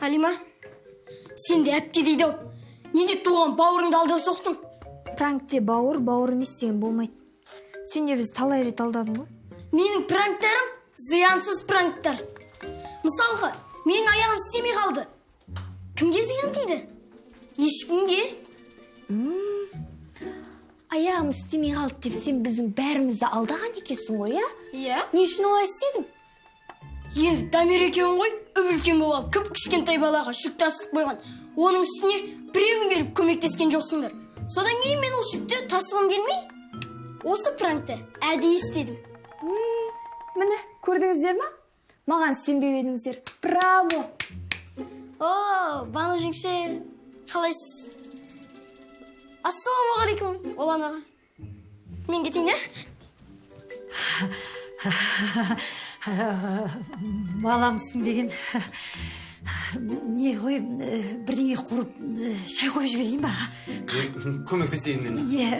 Әлима, сен де әпке дейді ау. Неге туған бауырыңды алдап соқтың? Пранкте бауыр бауыр емес деген болмайды. Сен де бізді талай рет алдадың ғой. Менің пранктарым зиянсыз пранктар. Мысалға, менің аяғым істемей қалды. Кімге зиян тиді? Ешкімге. Аяғым істемей қалды деп сен біздің бәрімізді алдаған екенсің ғой, иә? Иә. Не үшін олай істедің? Енді Дамир екеуің ғой, үп үлкен болып алып, кіп кішкентай балаға жүк тасытып қойған. Оның үстіне біреуің келіп көмектескен жоқсыңдар. Содан кейін мен ол жүкті тасығым келмей, осы пранкті әдейі істедім. Міне, көрдіңіздер ма? Маған сенбеп едіңіздер. Браво! О, Бану жеңше, қалайсыз? Ассалаумағалейкум, Ұлан аға. Мен кетейін, ә? Баламсың деген не ғой, бірдеңе қуырып, шай қойып жіберейін ба? Көмектесейін мен. Иә.